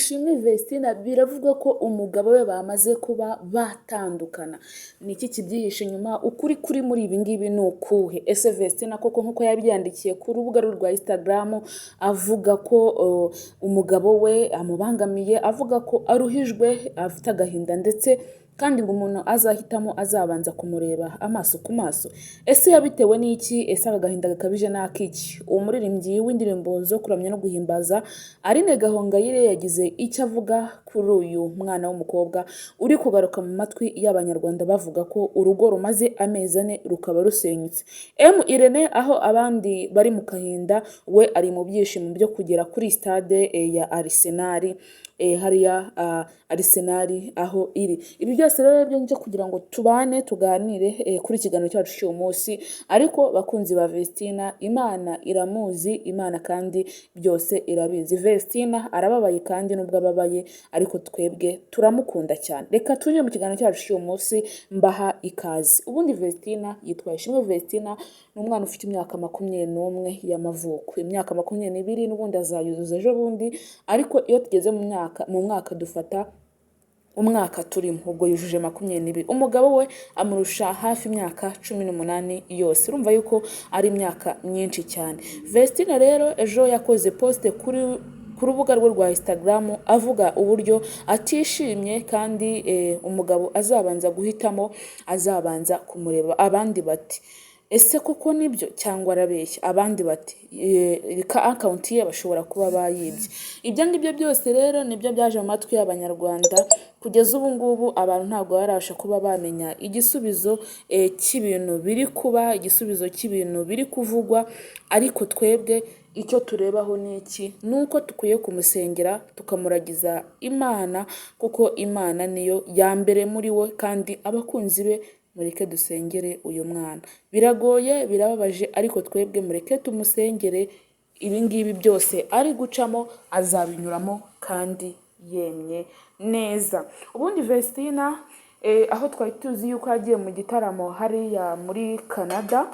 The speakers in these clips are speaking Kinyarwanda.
Ishimwe Vestine biravugwa ko umugabo we bamaze kuba batandukana. Ni iki kibyihishe inyuma? Ukuri kuri muri ibi ngibi ni ukuhe? Ese Vestine koko nk'uko yabyandikiye ku rubuga rwe rwa Instagram avuga ko umugabo we amubangamiye, avuga ko aruhijwe, afite agahinda, ndetse kandi ngo umuntu azahitamo azabanza kumureba amaso ku maso. Ese yabitewe n'iki? Ese aka gahinda gakabije ni ak'iki? Uwo muririmbyi w'indirimbo zo kuramya no guhimbaza, Aline Gahongayire, yagize icyo avuga kuri uyu mwana w'umukobwa uri kugaruka mu matwi y'Abanyarwanda bavuga ko urugo rumaze amezi 4 rukaba rusenyutse. M Irene, aho abandi bari mu gahinda, we ari mu byishimo byo kugera kuri stade ya Arsenal, hariya Arsenal aho iri. Ibi byose rero byo nje kugira ngo tubane tuganire kuri ikiganiro cyacu cy'uyu munsi. Ariko bakunzi ba Vestina, Imana iramuzi, Imana kandi byose irabizi. Vestina arababaye, kandi nubwo ababaye ariko twebwe turamukunda cyane. Reka tujye mu kiganiro cyacu cy'uyu munsi, mbaha ikaze. Ubundi Vestina yitwa Ishimwe Vestina, ni umwana ufite imyaka 21 y'amavuko. Imyaka 22 n'ubundi azayuzuza ejo bundi, ariko iyo tugeze mu mwaka dufata umwaka turimo, ubwo yujuje 22. Umugabo we amurusha hafi imyaka 18 yose, urumva yuko ari imyaka myinshi cyane. Vestine rero ejo yakoze post ku rubuga rwe rwa Instagram avuga uburyo atishimye kandi umugabo azabanza guhitamo azabanza kumureba. Abandi bati: "Ese koko nibyo cyangwa arabeshya?" Abandi bati: "Ka account ye bashobora kuba bayibye." Ibyo ngibyo byose rero nibyo byaje mu matwi y'Abanyarwanda. Kugeza ubu ngubu abantu ntabwo barabasha kuba bamenya igisubizo cy'ibintu biri kuba, igisubizo cy'ibintu biri kuvugwa. Ariko twebwe icyo turebaho ni iki? Ni uko dukwiye kumusengera, tukamuragiza Imana, kuko Imana niyo ya mbere muri we. Kandi abakunzi be, mureke dusengere uyu mwana. Biragoye, birababaje, ariko twebwe mureke tumusengere. Ibi ngibi byose ari gucamo azabinyuramo kandi yemye neza. Ubundi Vestina, aho twari tuzi yuko yagiye mu gitaramo hariya muri Canada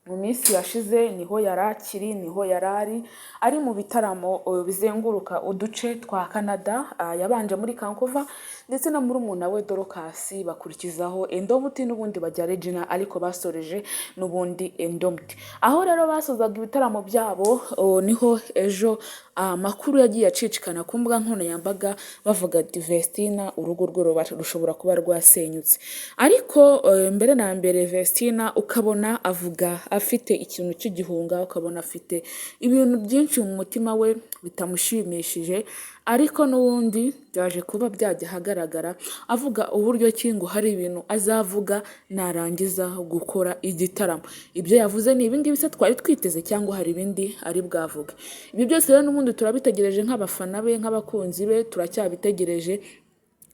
mu minsi yashize, niho yari akiri, niho yari ari mu bitaramo bizenguruka uduce twa Canada. Yabanje muri Vancouver ndetse na murumuna we Dorcas, bakurikizaho Edmonton, n'ubundi bajya Regina, ariko basoreje n'ubundi Edmonton. Aho rero basozaga ibitaramo byabo, niho ejo amakuru yagiye acicikana ku mbuga nkoranyambaga bavuga ati: "Vestina urugo rwe rushobora kuba rwasenyutse." Ariko mbere na mbere Vestina ukabona avuga afite ikintu cy'igihunga, ukabona afite ibintu byinshi mu mutima we bitamushimishije. Ariko n'ubundi byaje kuba byajya ahagaragara avuga uburyo ki ngo hari ibintu azavuga narangiza gukora igitaramo. Ibyo yavuze ni ibingibi se twari twiteze, cyangwa hari ibindi ari bwavuge? Ibi byose rero n'ubundi turabitegereje nk'abafana be, nk'abakunzi be, turacyabitegereje.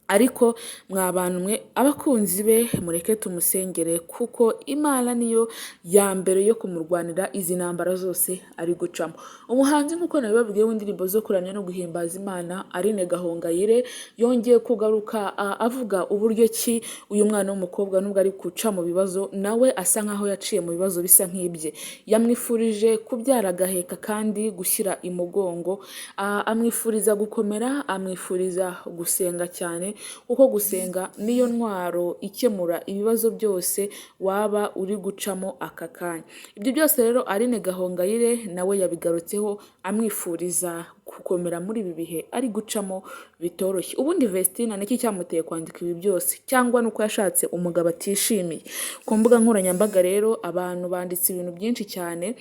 Ariko mwa bantu mwe, abakunzi be, mureke tumusengere, kuko Imana niyo ya mbere yo kumurwanira izi ntambara zose ari gucamo. Umuhanzi, nk'uko nabibabwiye, w'indirimbo zo kuramya no guhimbaza Imana, Aline Gahongayire, yongeye kugaruka avuga uburyo ki uyu mwana w'umukobwa, nubwo ari guca mu bibazo, nawe asa nkaho yaciye mu bibazo bisa nk'ibye. Yamwifurije kubyara agaheka kandi gushyira imugongo, amwifuriza gukomera, amwifuriza gusenga cyane, kuko gusenga niyo ntwaro ikemura ibibazo byose waba uri gucamo aka kanya. Ibyo byose rero Aline Gahongayire nawe yabigarutseho amwifuriza gukomera muri ibi bihe ari gucamo bitoroshye. Ubundi Vestina niki cyamuteye kwandika ibi byose, cyangwa nuko yashatse umugabo atishimiye? Ku mbuga nkoranyambaga rero abantu banditse ibintu byinshi cyane.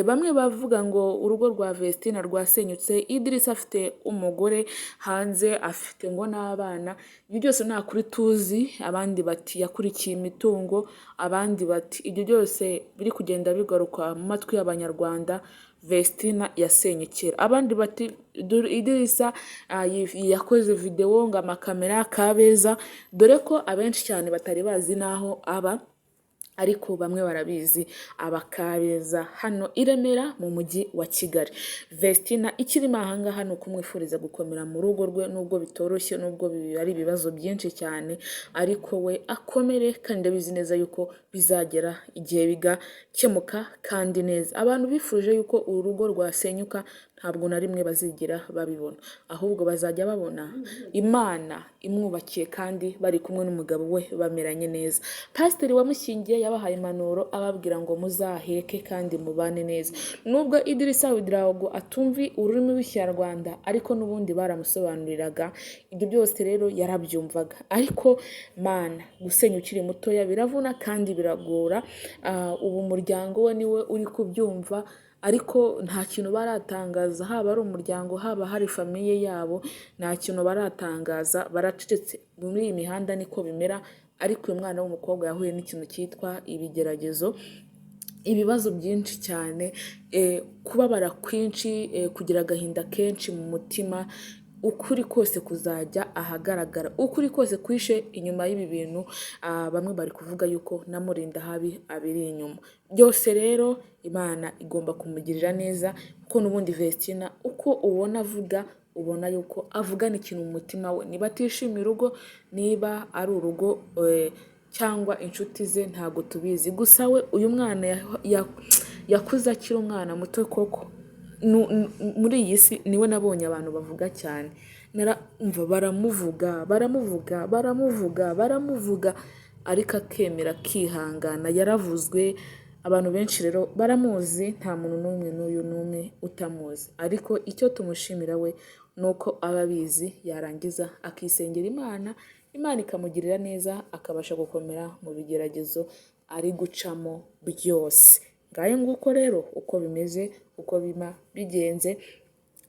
Bamwe bavuga ngo urugo rwa Vestina rwasenyutse, Idirisa afite umugore hanze, afite ngo n'abana. Ibyo byose nta kuri tuzi. Abandi bati yakurikiye imitungo, abandi bati ibyo byose biri kugenda bigaruka mu matwi y'Abanyarwanda, Vestina yasenye kera. Abandi bati Idirisa yakoze videwo ngo amakamera Kabeza, dore ko abenshi cyane batari bazi n'aho aba, ariko bamwe barabizi, aba Kabeza hano i Remera mu mujyi wa Kigali. Vestina ikirimo ahangaha ni ukumwifuriza gukomera mu rugo rwe, nubwo bitoroshye, nubwo ari ibibazo byinshi cyane, ariko we akomere, kandi ndabizi neza yuko bizagera igihe bigakemuka kandi neza. Abantu bifuje yuko uru rugo rwasenyuka Ntabwo na rimwe bazigera babibona, ahubwo bazajya babona Imana imwubakiye kandi bari kumwe n'umugabo we bameranye neza. Pasiteri wamushyingiye yabahaye impanuro, ababwira ngo muzaheke kandi mubane neza. Nubwo Idirisa Ouedraogo atumvi ururimi rw'Ikinyarwanda, ariko n'ubundi baramusobanuriraga. Ibyo byose rero yarabyumvaga. Ariko Mana, gusenya ukiri mutoya biravuna kandi biragora. Ubu umuryango we niwe uri kubyumva, ariko nta kintu baratangaza, haba ari umuryango, haba hari famille yabo, nta kintu baratangaza, baracecetse. Muri iyi mihanda niko bimera. Ariko uyu mwana w'umukobwa yahuye n'ikintu cyitwa ibigeragezo, ibibazo byinshi cyane, kubabara kwinshi, kugira agahinda kenshi mu mutima. Ukuri kose kuzajya ahagaragara, ukuri kose kwishe inyuma y'ibi bintu. Bamwe bari kuvuga yuko na Murindahabi abiri inyuma. Byose rero Imana igomba kumugirira neza, kuko n'ubundi Vestina uko ubona avuga, ubona yuko avugana ikintu mu mutima we. Niba atishimiye urugo, niba ari urugo cyangwa inshuti ze, ntabwo tubizi. Gusa we uyu mwana yakuze akiri umwana muto koko. Muri iyi si niwe nabonye abantu bavuga cyane. Umva, baramuvuga, baramuvuga, baramuvuga, baramuvuga, ariko akemera akihangana. Yaravuzwe, abantu benshi rero baramuzi, nta muntu n'umwe n'uyu n'umwe utamuzi. Ariko icyo tumushimira we ni uko aba abizi, yarangiza akisengera Imana, Imana ikamugirira neza, akabasha gukomera mu bigeragezo ari gucamo byose. Ngayo nguko rero uko bimeze, uko biba bigenze.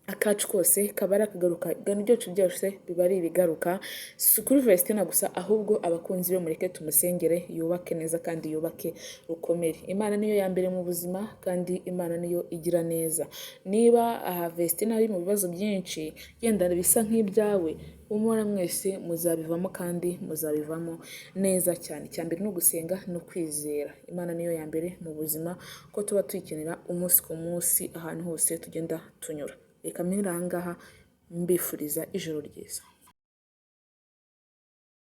Akacu kose kaba ari akagaruka, ibiganiro byacu byose biba ari ibigaruka. Si kuri Vestina gusa, ahubwo abakunzi be mureke tumusengere yubake neza kandi yubake rukomere. Imana niyo ya mbere mu buzima, kandi Imana niyo igira neza. Niba aha Vestina ari mu bibazo byinshi yenda bisa nk'ibyawe, humura, mwese muzabivamo kandi muzabivamo neza cyane. Icya mbere ni ugusenga no kwizera. Imana niyo ya mbere mu buzima, ko tuba tuyikenera umunsi ku munsi, ahantu hose tugenda tunyura. Reka mpinire aha ngaha, mbifuriza ijoro ryiza.